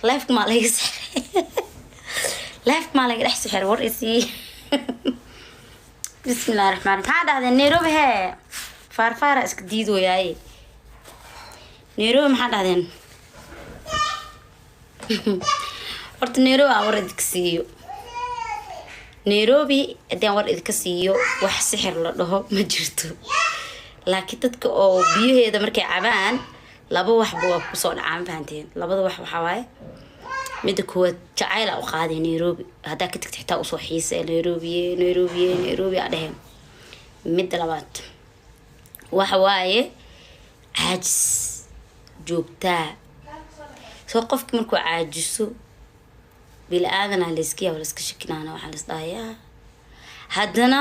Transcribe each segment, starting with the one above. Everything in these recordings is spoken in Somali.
Lifeka maa laga sixray, lifeka maa laga dhex sixir. War isii. Bismillahi raxmaan. Maxaa dhahdeen Nairobi? Hee, faarfaara iska diidooyaaye. Nairobi maxaa dhahdeen? Horta Nairobi aan war idinka siiyo. Nairobi haddii aan war idinka siiyo, wax sixir la dhaho ma jirto, laakiin dadka oo biyaheeda markay cabaan laba waxba waa kusoo dhacaa. Ma fahanteen? Labada wax waxaa waaye, midda koowaad, jacayl aa u qaaday Nairobi. Haddaa ka tagta xitaa usoo xiisa, Nairobi, Nairobi, Nairobi aa dheheen. Midda labaad waxa waaye caajis joogtaa. Soo qofki markuu caajiso, bili-aadana layska yaaba, layska shakinaana, waxaa las dhahayaa. Haddana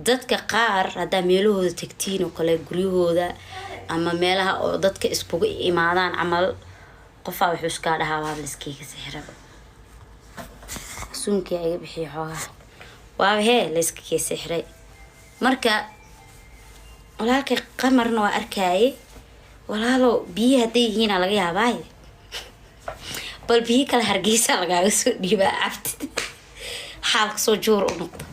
dadka qaar haddaa meelahooda tagtiin oo kale, guryahooda ama meelaha oo dadka iskugu imaadaan camal, qofaa wuxuu iskaa dhahaa waaba layskeyga sixiraba, suunkii iga bixiya xoogaa, waaba hee layska kee sixiray. Marka walaalkay Qamarna waa arkaaye. Walaalo, biyi hadday yihiina laga yaabaaye, bal biyi kale Hargeysa lagaaga soo dhiibaa, cabtid, xaalka soo joor u noqdo.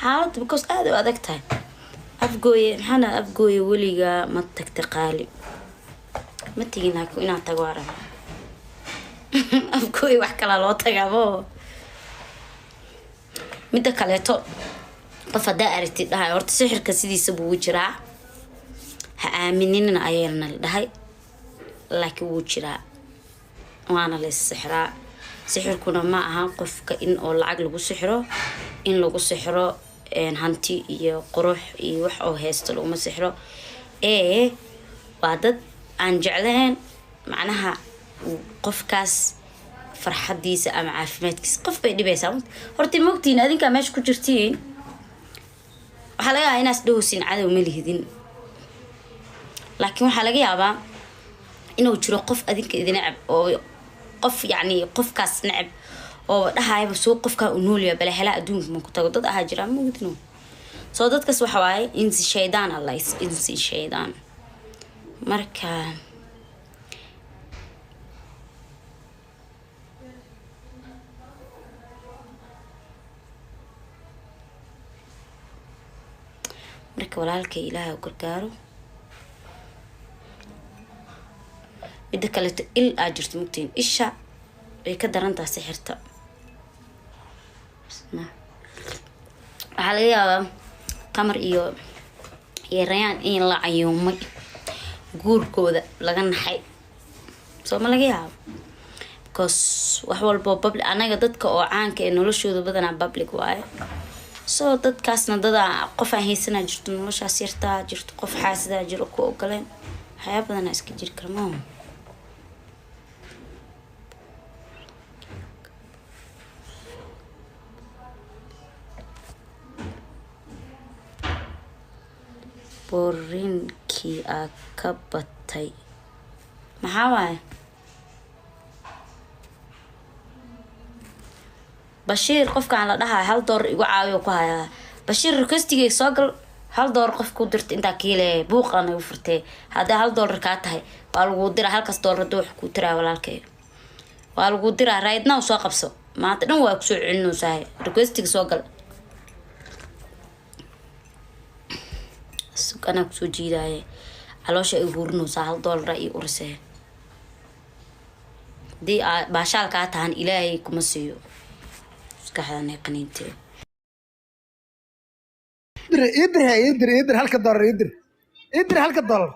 Xaaladda because aada u adag tahay. Afgooye maxaana? Afgooye weligaa ma tagta? Qaali, ma tegin, laakiin inaan tago waa rabaa. Afgooye wax kalaa loo tagaabo. Midda kaleeto, qof haddaa aragtid dhahay horta sixirka sidiisa buu jiraa, ha aaminina ayayna la dhahay, laakiin wuu jiraa, waana la sixraa. Sixirkuna ma aha qofka in oo lacag lagu sixiro, in lagu sixiro hanti iyo qurux iyo wax oo haysto laguma sixiro. Ee waa dad aan jeclayn macnaha qofkaas farxadiisa ama caafimaadkiisa. Qof bay dhibaysaa horta. Mogtiin adinkaa meesha ku jirtiin, waxaa laga yaabaa inaas dhahowsin cadow ma lihidin, laakiin waxaa laga yaabaa inuu jiro qof adinka idin necab, oo qof yacni qofkaas necab oo dhahayaba soo qofkaa u noolyaa balahelaa adduunka ma ku tago. Dad ahaa jira, mogdino. Soo dadkaas waxa waaye insi shaydaan, alla insi shaydaan. Marka walaalkay Ilaahay u gargaaro. Midda kaleeto, il aa jirto, mugtiin, isha way ka darantaha sixirta. Waxaa laga yaabaa Qamar iyo Rayaan in la cayuumay, guurkooda laga naxay. Soo ma laga yaabo? Because wax walboo public, anaga dadka oo caanka ee noloshooda badanaa public waaye. So dadkaasna dadaa qof aan haysanaa jirto, noloshaas yartaa jirto, qof xaasidaa jiro ku ogoleen, waxyaaba badanaa iska jiri kara maaha. Boorinkii aa ka batay maxaa waaye? Bashiir, qofkaan la dhahayo $1 igu caawiyo ku hayaa. Bashiir, requestigay soo gal. $1 qof ku dirta intaa kiile buuqan igu furtee. Hadday $1 kaa tahay, waa lagu diraa halkaas doolar. Hadduu wax kuu tiraa, walaalkay, waa lagu diraa right now. Soo qabso, maanta dhan waa kusoo celinaysaa. Requestiga soo gal, sug, anaa kusoo jiidaaye. Caloosha ay hurinaysaa, $1 iyo urisee. Haddii aa baashaal kaa tahan, Ilaahay kuma siiyo. Maskaxdan ay qaniintee. Idir, idir, idir, halka dollar idir, idir, halka dollar.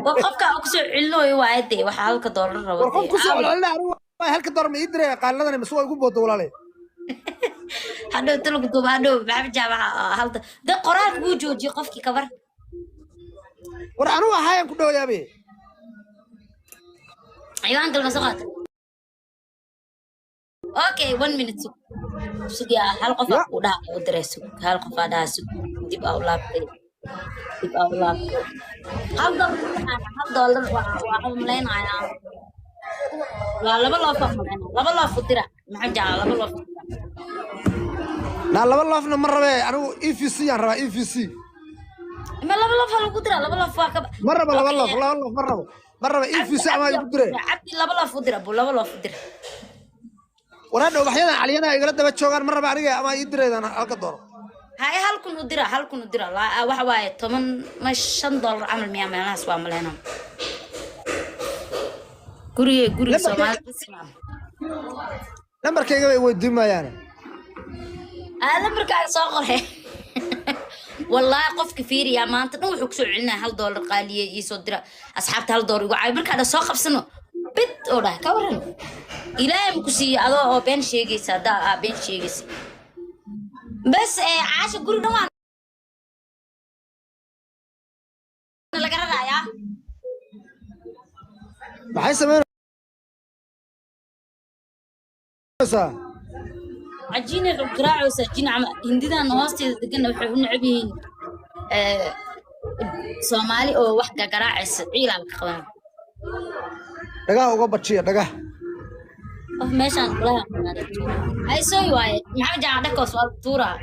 War qofka uu kusoo celinooyo waaye dee, waxaa halka doolar rabo. War qof dee kusoo aawi. Celcelina anigu waay, halka dollar ma idir qaaladan mise waa igu boodo, walaale? Hadhow talagu duuba, hadhow Maxamed Jaamac halda de qoraalka buu joojiyey qofkii kabar. War anigu ahaayaan ku dhowayaabe. Ciwaan galma soo qaata. Okay, one minute, sug, sug yaa hal qof ya aa u dhaha u diray. Sug, hal qof aa dhaha. Sug, dib aa u laabtay, dib aa u laabtay. $1, $1 waa malaynayaa, waa laba loof aa malaynaya. Laba loof u dira Maxamed Jaamac, laba loof u dira. Naa laba loofna ma rabe anigu, EVC yaan rabaa, EVC. Ma laba Loof ha lagu diraa, laba loof waa ka Ma rabo laba loof, laba loof ma rabo, ma rabo. EVC ama igu dire. Cabdi, laba loof u dira bu, laba loof u dira. Waraa ubaxyadan caliyanaha igala daba joogaan, ma raba aniga, ama ii direydaan halka doolar. Haye, 1000 u dira, 1000 u dira. Waxa waaye 10 ma $5 camal miyaa meelahaas waa maleena. Guriga guriga Soomaalida bas maaha. Lambarkayga bay weydiin maayaan. Aa, lambarkaaga soo qoray. Wallaahi qofka fiiriyaa maanta dhan wuxuu kusoo celinaya $1 qaaliye ii soo dira, asxaabta $1 igu caawi. Markaa dha soo qabsano bid oo dhah, ka waran? Ilaahay ma ku siiyo adoo oo been sheegaysa, haddaa aa been sheegaysa bas. Ee Caasha, guri dhan waa laga rarayaa. Maxay samaynaysaa? Cajiinay garaacaysaa, jin camal. Hindidan hoosteeda deganna waxay u necab yihiin Soomaali oo wax gagaraacaysa, ciilaa ka qabaan. Dhagaha uga bajiya dhagaha. Qof meeshaan kulaha ay sooy waaye Maxamed Jaacan Dhakos waa lagu tuuraa.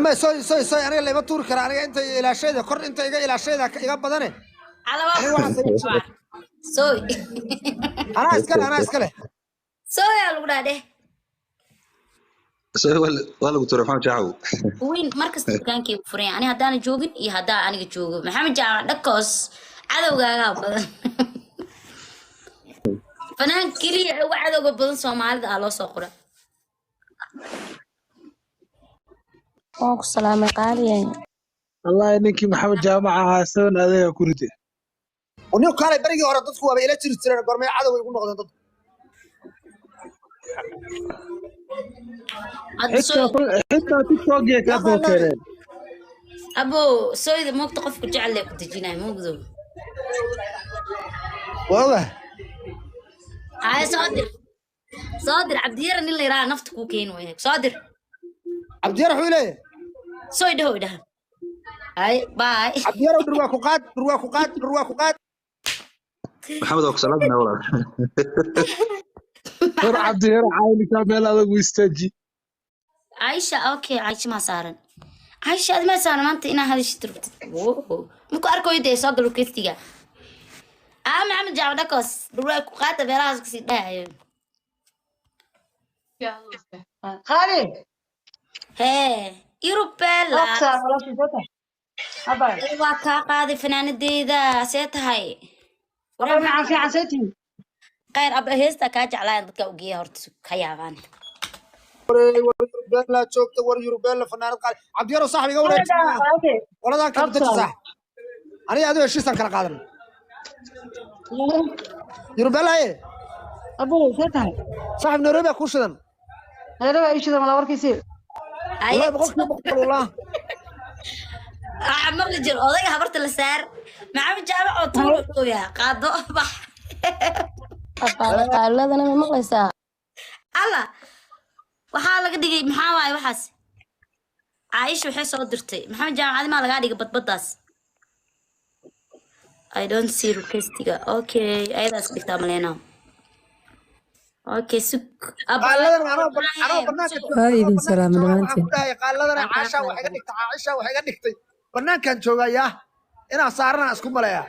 May, soy soy soy, aniga layma tuuri kara. Aniga inta ilaashayda kor, inta iga ilaashayda iga badane. Calaba. Aniga waxaan sooy. Anaa iskale, anaa iskale. Sooy aa lagu dhaha dheh. Soo waa lagu tuuray, Maxamed Jaacow. Weyn markasta dukaankay u furan yahay, ani haddaana joogin iyo haddaa aniga joogo. Maxamed Jaacan Dhakos, cadowgaagaa badan. Fanaan keliya ee ugu cadowga badan Soomaalida aa loo soo qora. Waan ku salaamay, qaaliyan. Wallahi ninkii Maxamed Jaamac ahaa seven adeega ku ride. Nin kaalay, berigii hore dadku waaba ila jiri jireen, gormay cadowga igu noqdeen dadku? Hadda xitaa sooy xitaa TikTok-gii kaa Yaa qaaladay. dookeereen. Abo, sooyda moogta qofku jecel lee ku dejinayo moogdo. Waa ogahay. Haye, soo dir, soo dir. Cabdiyara nin la yidhaha nafta kuu keeni waya, soo dir. Cabdiyar wuxuu leeyahay. Sooy dhaho, dhaha haye, bye. Cabdiyarow, dhur waa ku qaad, dhur waa ku qaad, dhur waa ku qaad. Maxamed, waa ku salaamina walaal. War Cabdiyar caawinkaa meel adag u istaaji. Caisha, okay, Caisha maa saaran? Caisha, adi maa saaran maanta inaa hadashid rabtid? Wow. Maku arkayo dee, soo galo kestiga. Aa, Maxamed Jaamac Dhakos, dhurwaa ku qaata, beerahaas kasii dhahayo. Khali, hee Yurubela. Ogsa, walaashii soo tahay. Habay. Waa kaa qaaday fanaanadeeda, see tahay? Waxa fiican fiican, see tihiin. Khayr aba, heesta kaa jeclaayan dadka ugeeya horta ka yaabaan. War Yurubella joogta, war Yurubella fanaanad qaali. Cabdiyarow, saaxib, iga wareeji. Walaalkay. Qoladan kala deji. Ogsa. Saaxib, aniga adigo heshiisaan kala qaadan. Yurubella, haye. Abu, see tahay. Saaxib, Nairobi aa kuu shidan. Nairobi ay shidan wala warkiisii. Haye. Wallahi 100% wallah. Waxaa maqli jir odayga habarta la saar Maxamed Jaamac oo tuuro gooyaa qaado bax. Aqaala qaaladana ma maqlaysaa? Alla, waxaa laga dhigay, maxaa waaye waxaas? Caaisha waxay soo dirtay Maxamed Jaamac, adi maa lagaa dhigay badbadaas? I don't see requestiga. Okay, ayadaas dhigtaa maleena. Okay, sug. Qaaladan anoo banaanka jooga, Waa anoo idin banaanka salaamay jooga waxaan dhammaantiin. ku dhahay qaaladana Caasha waxay iga dhigtay, Caaisha waxay iga dhigtay banaankaan joogayaa inaan saarana isku maleeyaa.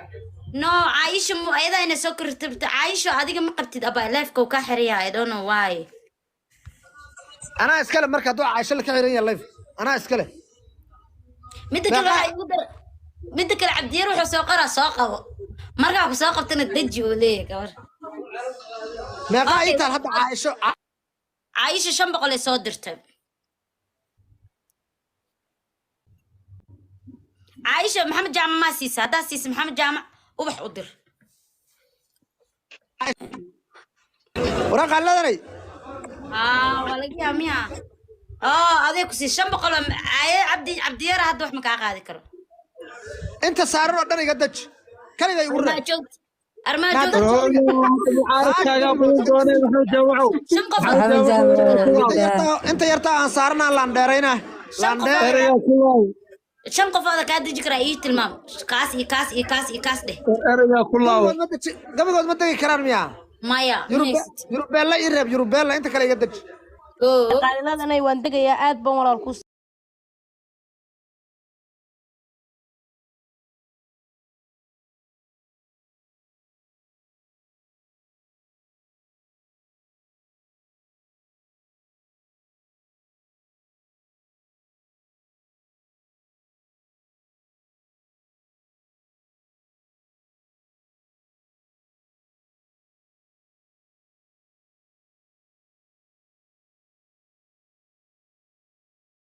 No, Caaisha mu ayadaa inay soo kortirta. Caaisha, adiga ma qabtid abaa, lifeka uu ka xiraya. I don't know why. Anaa iskale marka hadduu Caaisha la ka xiran yahay live, anaa iskale. Midda kale Meeqa waxaa igu dar, midda kale Cabdiyar wuxuu soo qoraa soo qabo, markaa ku soo qabtana deji uu leeyahay gabar. Meeqaa Okay. ii taal hadda Caaisho? Caaisha 500 ay soo dirtay. Caaisha, Maxamed Jaamac maa siisa? Haddaa siisa Maxamed Jaamac, ubax u dir. Waraa qaaladanay. Aa, waa laga yaaba miya oo aday ku sii 500 oo Cabdi Cabdiyara hadda wax ma kaa qaadi karo. Inta saaran oo dhan iga deji, kaliga igu Armaa reeb. joogta, armaa Naa joogta. deji. Mucaaradkaagaa badan doonay, Maxamed Jaamacow. Shan qof Maxamed Maxamed Jaamacow Jaamac. ku Inta laab. yartaa, inta yartaa aan saaranaa, laandheerayna. Shan qof Laandheer. Ereygaa ku laab. Shan qofooda kaa deji karaa, ii tilmaam kaas iyo kaas iyo kaas iyo kaas dheh. Ereygaa ku laab. Gabigood ma deji, gabigood ma degi karaan miya? Maya, ma haysid. Yurubeella ii reeb, Yurubeella, inta kale iga deji. Oo. Qaaliladanay waan degayaa, aad baan walaal kuu